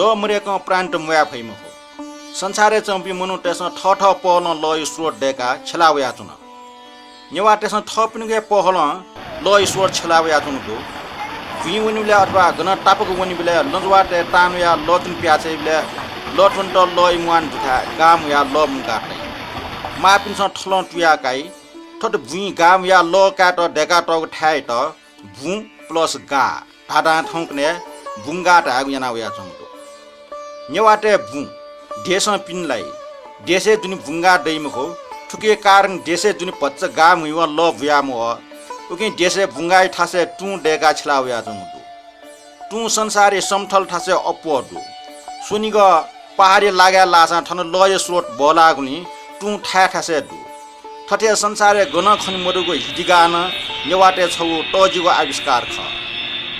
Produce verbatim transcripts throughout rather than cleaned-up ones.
दः मदय्कं प्राणत म्वाये फइ मखु। संसारय् च्वंपिं मनूतय्सं थःथः पहलं लःया स्रोत दय्काः छ्यला वयाच्वन। नेवाःतय्सं थःपिनिगु हे पहलं लःया स्रोत छ्यला वयाच्वंगु दु। भुइँ वनेबलय् अथवा गनं तापाक वनेबलय् लँजुवातय् तान वयाः लः त्वने प्याःचाइबलय् लः त्वनेत लःया मुहान दुथाय् गां मुयाः लः मुंकाः तइ। माःपिन्सं थलं तुयाः काइ। थथे भुइँ गां मुयाः लः कायेत दय्कातःगु थाय्‌यात बुँ plus गाः धाधां थौंकन्हय् बुंगाः धायेगु याना वयाच्वंगु दु। नेवाःतय् बुँ देशं पिने लाइ। देशय् दुने बुंगाः दइ मखु। थुकिया कारण देशय् दुने भचा गाः म्हुइवं लः बुया मवः। उकिं देशय् बुंगाःया थासय् तुं दय्काः छ्यला वयाच्वंगु दु। तुं संसारया समथल थासय् अप्वः दु। स्वनिगः पहाडया लागाय् लाःसां थन लःया स्रोत बहलाःगुलिं तुं थाय् थासय् दु। थथे संसारय् गनं खने मदुगु हितिगाः नं नेवाःतय् छगू तःजिगु आविष्कार खः।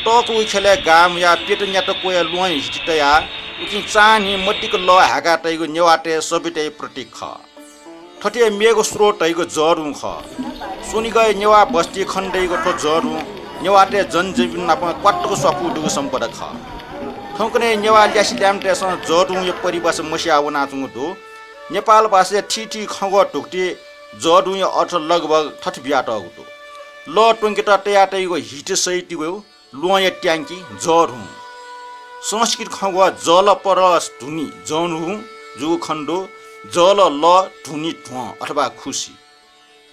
तःकूगु ख्यलय् गां मुयाः प्यत न्यात क्वय् ल्वहंया हिति तयाः उकिं चान्हिं मदिक्क लः हाय्का तइगु नेवाःतय् सभ्यताया प्रतीक खः। थथे मेगु स्रोत धइगु जःदुं खः। स्वनिगःया नेवाः बस्ती खनेदइगु थ्व जःदुं नेवाःतय् जनजीवन नाप क्वातुक स्वापू दुगु सम्पदा खः। थौंकन्हय् नेवाः ल्यासेल्याम्हतय्सं जःदुंया परिभाषा मस्याः वनाच्वंगु दु। नेपाल भाषाया थीथी खँग्वः धुकुतिइ जःदुंया अर्थ लगभग थथे बियातःगु दु। लः त्वंकेत तयातइगु हिति सहितयागु ल्वहंया ट्याङ्की जःदुं। संस्कृत खँग्वः जल परस धुनि जःदुं जूगु खने दु। जल, लः, धुनि ध्वं अथवा खुसि।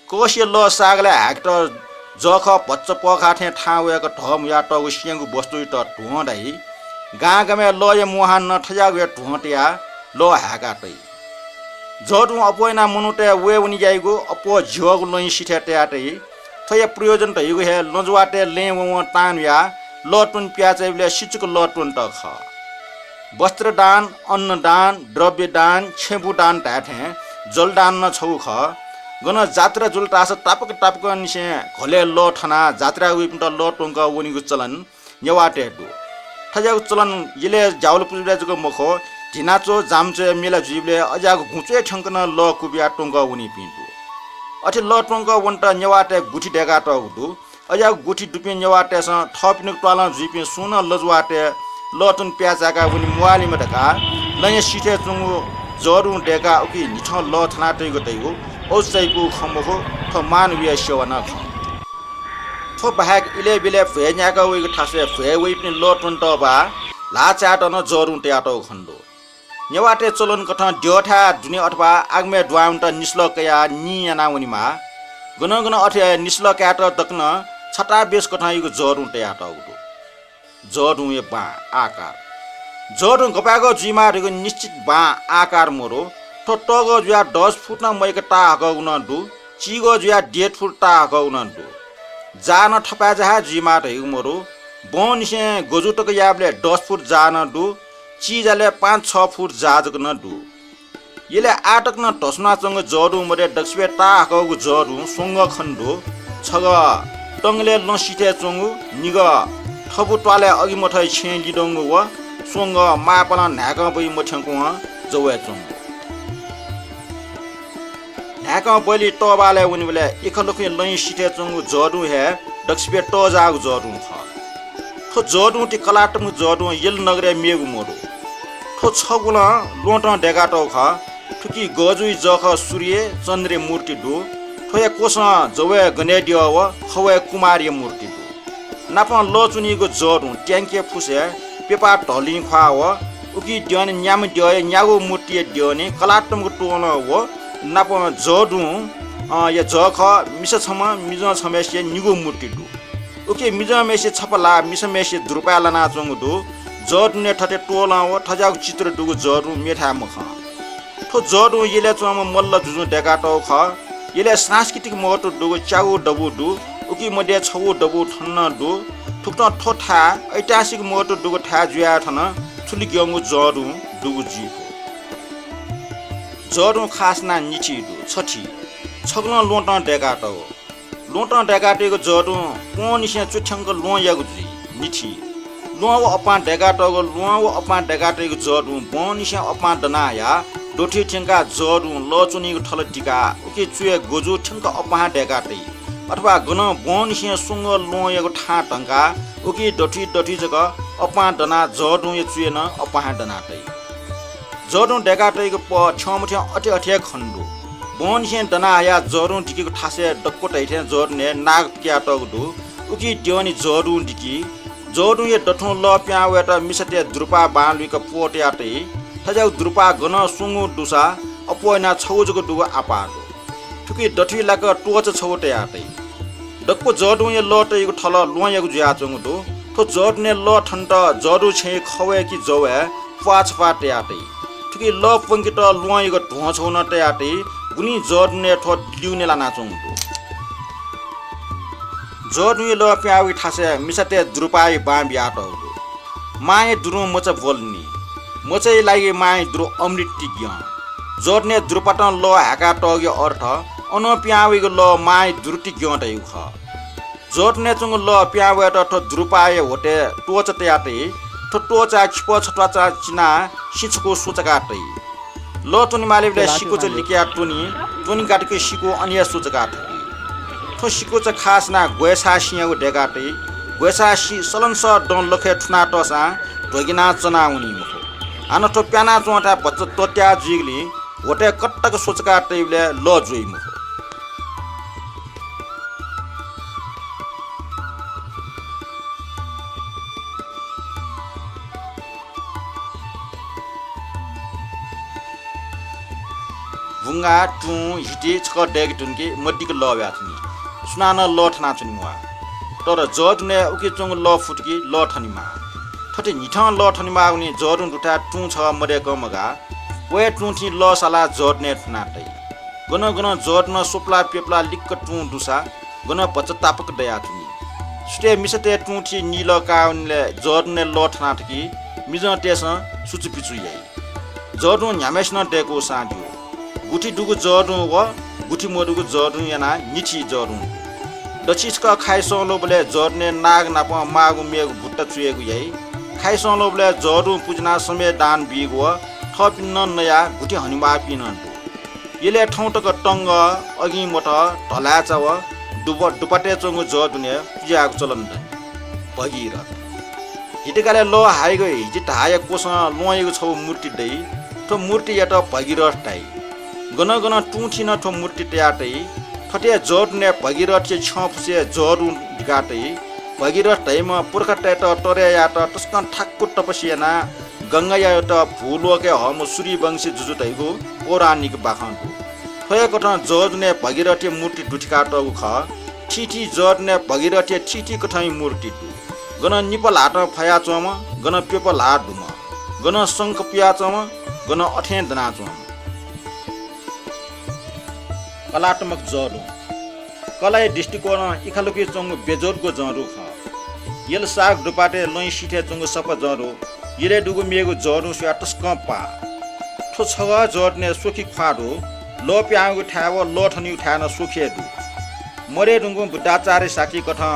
कःसिया लः सागलय् हाय्केत जःखः भचा पःखाः थें थाहां वय्क धः म्हुयातःगु स्यंगू वस्तुयात ध्वं धाइ। गांगामय् लःया मुहानं थज्याःगु हे ध्वं तयाः लः हाय्का तइ। जःदुं अप्वः यानाः मनूतय् वयेवने याइगु अप्वः झ्यःगु लँय् सिथय् तयातइ। थ्वया प्रयोजन धइगु हे लँजुवातय् लँय् वंवं तान वयाः लः त्वने पियाच्वइबलय् सिचुक लः त्वनेत खः। वस्त्रदान, अन्नदान, द्रव्यदान, छेँबुदान धाये थें जलदान नं छगू खः। गन जात्रा जुल धाःसा तापाक तापाकंनिसें घलय् लः थनाः जात्राय् वइपिन्त लः त्वंकः वनीगु चलन नेवाःतय् दु। थज्याःगु चलन यलय् ज्यावलपुजुबलय् जक मखु, धिनाच्वः जामच्वःया मेला जुइबलय् अज्याःगु गुँच्वय् थ्यंक नं लः कुबियाः त्वंकः वनीपिं दु। अथे लः त्वंकः वनेत नेवाःतय् गुथि दय्कातःगु दु। अज्याःगु गुथि दुपिं नेवाःतय्सं थःपिनिगु त्वालं जुइपिं सुं नं लँजुवातय् लः त्वने पियाच्वय्का वने म्वाःलेमा धकाः लँया सिथय् च्वंगु जःदुं दय्काः उकी न्हिथं लः थनातइगु धइगु औचित्यपूर्ण खँ मखु, थ्व मानवीय सेवा नं खः। थ्व बाहेक इलय् ब्यलय् भ्वय् न्यायेका वइगु थासय् भ्वय् वइपिनि लः त्वनेत वा ल्हाः चायेत नं जःदुं तयातःगु खने दु। नेवाःतय् चलन कथं द्यःथाय् दुने अथवा आगमय् दुहां वनेत निसलः कयाः निं यानाः वनेमाः। गनं गनं अथे निसलः कायेत दक्व नं छताबेस कथंयागु जःदुं तयातःगु दु। जःदुंया बां आकार। जःदुं गपाय्गः जुइमाः धइगु निश्चित बां आकार मदु। थ्व तःगः जुयाः दस फुट नं मय्क ताहाकःगु नं दु, चीगः जुयाः डेढ फुट ताहाकःगु नं दु। जाः नं थपाय्जा हे जुइमाः धइगु मदु। बौंनिसें गजू तक यायेबलय् दस फुट जाः नं दु, चीजालय् पाँच छ फुट जाः जक नं दु। यलय् आः तक नं धस्वानाच्वंगु जःदुं मध्ये दक्वसिबय् ताहाकःगु जःदुं स्वंगः खने दु। छगः तंगलय् लँ सिथय् च्वंगु, निगः थःपु त्वालय् अगिमथःया छेँय् लिधंगु व स्वंगः माःपालं न्हाय्कं बइ मथ्यंकं जवय् च्वंगु। न्हाय्कं बलि तःबालय् वनेबलय् इखलखुइ लँया सिथय् च्वंगु जःदुं हे दक्वसिबय् तःजाःगु जःदुं खः। थ्व जःदुं ति कलात्मक जःदुं यल नगरय् मेगु मदु। थ्व छगुलं ल्वहंतं दय्कातःगु खः। थुकी गजुइ जःखः सूर्य, चन्द्रया मूर्ति दु। थ्वया क्वसं जवय् गनेद्यः व खवय् कुमारया मूर्ति दु। नापं लः च्वनीगु जःदुं ट्याङ्कीया फुसय् प्यपा धलिं ख्वाः व उकी द्यःने न्याम्ह द्यःया न्यागू मूर्तिया द्यःने कलात्मक तोलं व नापं जःदुं, अ, या जःखः मिसा छम्ह मिजं छम्हय्सिया निगू मूर्ति दु। उकी मिजंम्हय्सिया छपा ल्हाः मिसाम्हय्सिया द्रुपाय् लानाच्वंगु दु। जःदुने थथे तोलं व थज्याःगु चित्र दुगु जःदुं मेथाय् मखं। थ्व जःदुं यलय् च्वंम्ह मल्ल जुजुं दय्कातःगु खः। यलय् सांस्कृतिक महत्व दुगु च्यागू दबू दु। उकी मध्ये छगू दबू थन नं दु। थुकथं थ्व थाय् ऐतिहासिक महत्व दुगु थाय् जुयाः थन थुलिग्यंगु जःदुं दुगु जुइ फु। जःदुं खास यानाः निथी दु, छथी। छगलं ल्वहंतं दय्कातःगु। ल्वहंतं दय्कातःगु जःदुं पंनिसें च्वथ्यंक ल्वहंयागु जुइ, निथी। ल्वहं व अपां दय्कातःगु, ल्वहं व अपां दय्कातःगु जःदुं बौंनिसें अपां दनाः या दथुइ थ्यंकाः जःदुं लः च्वनीगु थल दिकाः उकी चुय् गजू थ्यंक अपां दय्का तइ। अथवा गनं बहनिसें स्वंगः ल्वहंयागु थां धंकाः उकी दथुइ दथुइ जक अप्वां दनाः जःदुंया चुय् नं अप्वां हे दना तइ। जःदुं दय्‌का तइगु पह थ्यंमथ्यं अथे अथे हे खने दु। बहनिसें दना हयाः जःदुं दिकीगु थासय् दक्व धइथें जःदुनय् नाग पिकयातःगु दु। उकी द्यःने जःदुं दिकी। जःदुंया दथुं लः पिहां वयेत मिसातय् दुरुपाः बांलुइक प्वः तया तइ। थज्याःगु दुरुपाः गनं स्वंगू दुसा अप्वः यानाः छगू जक दुगु आपाः दु। थुकी दथुइ लाक त्वःचा छगू तया तइ। दक्व जःदुंया लः तइगु थल ल्वहंयागु जुयाच्वंगु दु। थ्व जःदुनय् लः थनेत जःदुं छेँय् खवय् कि जवय् प्वाः छपाः तया तइ। थुकी लः प्वंकेत ल्वहंयागु ध्वं छगू नं तया तइ। गुलिं जःदुनय् थ्व लिउने लानाच्वंगु दु। जःदुंया लः पिहां वइगु थासय् मिसातय् दुरुपाःया बां बियातःगु दु। मांया दुरुं मचा ब्वलनी। मचाया लागि मांया दुरु अमृत ति ग्यं। जःदुनय् दुरुपातं लः हाय्‌कातःगुया अर्थ अनं पिहां वइगु लः मांया दुरु ति ग्यं धइगु खः। जःदुनय् च्वंगु लः पिहां वयेत थ्व दुरुपाःया ह्वतय् त्वःचा तया तइ। थ्व त्वःचाय् खिपः छत्वाःचां चिनाः सिँ छकू स्वचाका तइ। लः त्वनेमालीबलय् सिकुचा लिकया त्वनी, त्वने गातुकी सिकू अन हे स्वचाका थकी। थ्व सिकुचा खासना ग्वय्‌साः सिँयागु दय्‌का तइ। ग्वय्‌साः सिँ सलंसः दँ लखय् थुनातःसां ध्वगिनाः चना वनी मखु। हानं थ्व प्यानाच्वंथाय् भचा त्वत्या जुइगुलिं ह्वतय् कत्तक स्वचाका तइबलय् लः ज्वइ मखु। बुंगा, तुं, हिति छकः दय्‌के धुंकी मदिक्क लः वयाच्वनी। सुनानं लः थनाच्वने म्वाः। तर जःदुनय् उकी च्वंगु लः फुतुकी लः थनेमाः। थथे न्हिथं लः थनेमाःगुलिं जःदुं दुथाय् तुं छगः मदय्‌कं मगाः। व हे तुं थें लः सालाः जःदुनय् थुना तइ। गनं गनं जःदुनं स्वपुला प्यपुला लिक्क तुं दुसा गनं भचा तापाक दयाच्वनी। सुथय् मिसातय् तुं थी नीलः काः वनेबलय् जःदुनय् लः थना थकी मिजंतय्‌सं सुचुपिचु याइ। जःदुं न्ह्याम्हय्‌सिनं दय्‌कूसां ज्यू। गुथि दुगु जःदुं व गुथि मदुगु जःदुं यानाः निथी जःदुं दु। दच्छि छकः खाइ संलोबलय् जःदुनय् नाग नाप माःगु मेगु बुट्टा चुयेगु याइ। खाइ संलोबलय् जःदुं पुज्यानाः समय् दान बीगु व थःपिं नं नयाः गुथि हनेमाःपिं नं दु। यलय् थौं तक तंगः, अगिंमतः, धलाय्‌चा व दुप-, दुपातय् च्वंगु जःदुनय् पुज्यायेगु चलन दनि। भगीरथ। हितिगालय् लः हाइगु हिति धाःया क्वसं ल्वहंयागु छगू मूर्ति दइ। थ्व मूर्तियात भगीरथ धाइ। गनं गनं तुं थें नं थ्व मूर्ति तया तइ। थथे जःदुनय् भगीरथया छ्यं फुसय् जःदुं दिका तइ। भगीरथ धाइम्ह पुर्खातय्‌त तरय् यायेत तसकं थाकु तपस्या यानाः गंगायात भूलोकय् हःम्ह सूर्यवंशी जुजु धइगु पौराणिक बाखं दु। थ्व हे कथं जःदुनय् भगीरथया मूर्ति दुथिकातःगु खः। थीथी जःदुनय् भगीरथया थीथी कथंया मूर्ति दु। गनं निपा ल्हातं फयाच्वंम्ह, गनं प्यपा ल्हाः दुम्ह, गनं शंख पुयाच्वंम्ह, गनं अथें दनाच्वंम्ह। कलात्मक जःदुं। कलाया दृष्टिकोणं इखालुकी च्वंगु बेजोडगु जःदुं खः। यल साग दुपातय् लँय् सिथय् च्वंगु सपा जःदुं यलय् दुगु मेगु जःदुं स्वयाः तसकं पाः। थ्व छगः जःदुनय् स्वखि ख्वाः दु। लः पिहां वइगु थाय् व लः थनेगु थाय् नं स्वखि हे दु। मदये धुंकूम्ह बुद्धाचार्य शाक्यकथं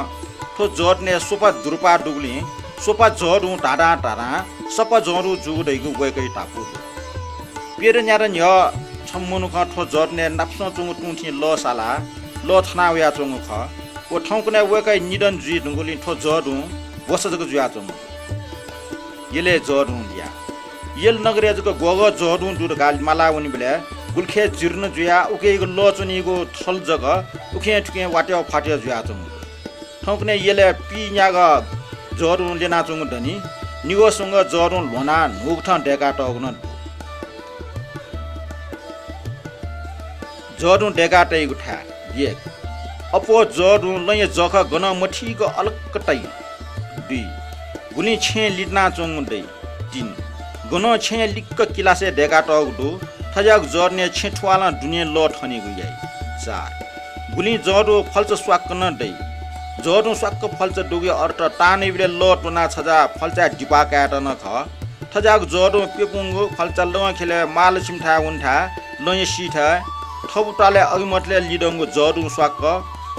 थ्व जःदुनय् स्वपा दुरुपाः दुगुलिं स्वपा जःदुं धाधां धाधां सपा जःदुं जूगु धइगु वय्‌कःया धापू दु। प्यदँ न्यादँ न्ह्यः छम्ह मनुखं थ्व जःदुनय् नापसं च्वंगु तुं थें लः सालाः लः थना वयाच्वंगु खः। व थौंकन्हय् वय्‌कःया निधन जुइ धुंकूलिं थ्व जःदुं भ्वसा जक जुयाच्वंगु दु। यलय् जःदुं लिया। यल नगरय् जक ग्वःगः जःदुं दु धकाः माला वनीबलय् गुलिखे जीर्ण जुयाः उकियागु लः च्वनीगु थल जक उखें थुखें वात्याः ख्वात्याः जुयाच्वंगु दु। थौंकन्हय् यलय् पीन्यागः जःदुं ल्यनाच्वंगु दनि। निगः स्वंगः जःदुं ल्ह्वनाः न्हूगु थं दय्‌कातःगु नं दु। जःदुं दय्‌का तइगु थाय्। एक, अप्वः जःदुं लँया जःखः गनं मथीक अलक्क तइ। दुई, गुलिं छेँय् लिधनाच्वंगु दइ। तीन, गनं छेँय् लिक्क किलासय् दय्‌कातःगु दु। थज्याःगु जःदुनय् छेँ थुवालं दुने लः थनेगु याइ। चार, गुलिं जःदुं फल्चा स्वाक्क नं दइ। जःदुं स्वाक्क फल्चा दुगुया अर्थ ताःनइबलय् लः त्वनाः छज्या फल्चाय् दिपाः कायेत नं खः। थज्याःगु जःदुं प्यपुंगु फल्चा लँ ख्यलय् महालक्ष्मीथाय् वनेथाय् लँया सिथय् थःबु त्वालय् अगिमतलय् लिधंगु जःदुं स्वाक्क,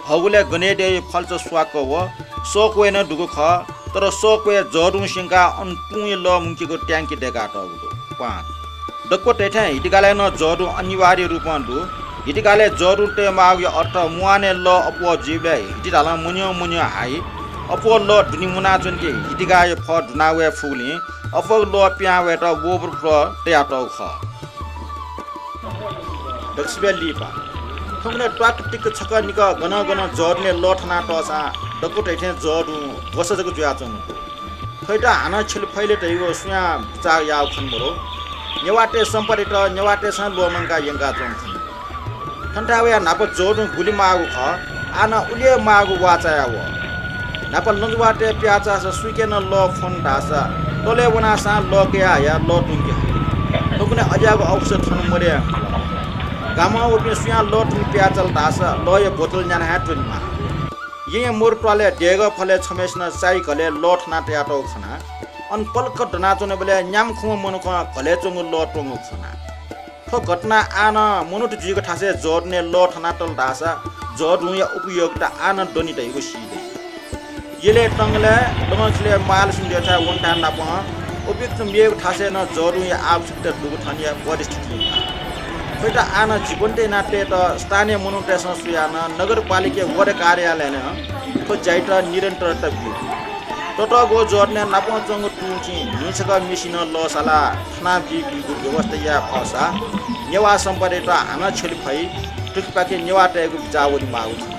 हःगुलय् गनेद्यःया फल्चा स्वाक्क व सःक्वय् नं दुगु खः। तर सःक्वय् जःदुं स्यंकाः अन तुंया लः मुंकेगु ट्याङ्की दय्‌कातःगु दु। पाँच, दक्व धइथें हितिगालय् नं जःदुं अनिवार्य रूपं दु। हितिगालय् जःदुं तयेमाःगुया अर्थ मुहानय् लः अप्वः जुइबलय् हिति धालं मन्यं मन्यं हाइ। अप्वः लः दुने मुनाच्वंके हितिगाया फः दुना वये फुगुलिं अप्वःगु लः पिहां वयेत वःबुरु फुलः तयातःगु खः। दक्वसिबय् लिपा। थौंकन्हय् त्वाकतिक छकः निकः गनं गनं जःदुने लः थनातःसां दक्व धइथें जःदुं ग्वसाः जक जुयाच्वंगु दु। थ्वयात हानं छ्यले फइ ले धइगु सुयां बिचाः याःगु खने मदु। नेवाःतय् सम्पदायात नेवाःतय्सं ल्वःमंकाः यंकाच्वंगु खने दु। थन थाय् वयाः न्हापा जःदुं गुलि माःगु खः, आः नं उलि हे माःगु वाःचाया वः। न्हापा लँजुवातय् पियाचाःसा सुइके नं लः फ्वन धाःसा तलय् वनाः सां लः कयाः हयाः लः त्वंके हइ। थौंकन्हय् अज्याःगु अवसर थन मदये धुंकल। गामं वःपिं सुयां लः त्वने पियाचाल धाःसा लःया बोतल न्याना हे त्वनेमाः। येँय् मरु त्वालय् देगः फलय् छम्हय्सिनं चाय् घलय् लः थना तयातःगु खनाः अन पलख दनाच्वनाबलय् न्याम्ह खुम्ह मनुखं घलय् च्वंगु लः त्वंगु खना। थ्व घटना आः नं मनूत जुइगु थासय् जःदुने लः थनातल धाःसा जःदुंया उपयोगिता आः नं दनि धइगु सी दइ। यलय् तंगलय् लँ खिलय् मालसिं ल्यःथाय् वनेथाय् नापं उपयुक्त मेगु थासय् नं जःदुंया आवश्यकता दुगु थनया परिस्थिति खः। थ्वयात आः नं जीवन्त याना तयेत स्थानीय मनूतय्सं स्वयाः नं नगरपालिकाया वडा कार्यालयं नं थ्व ज्यायात निरन्तरता ब्यूगु। ततःग्वः जःदुने नापं च्वंगु तुं चिं न्हिं छकः मिसिनं लः सालाः थना बीगु व्यवस्था याये फःसा नेवाः सम्पदायात हानं छ्यले फइ, थुकिपाखे नेवाःतय्गु बिचाः वनेमाःगु खः।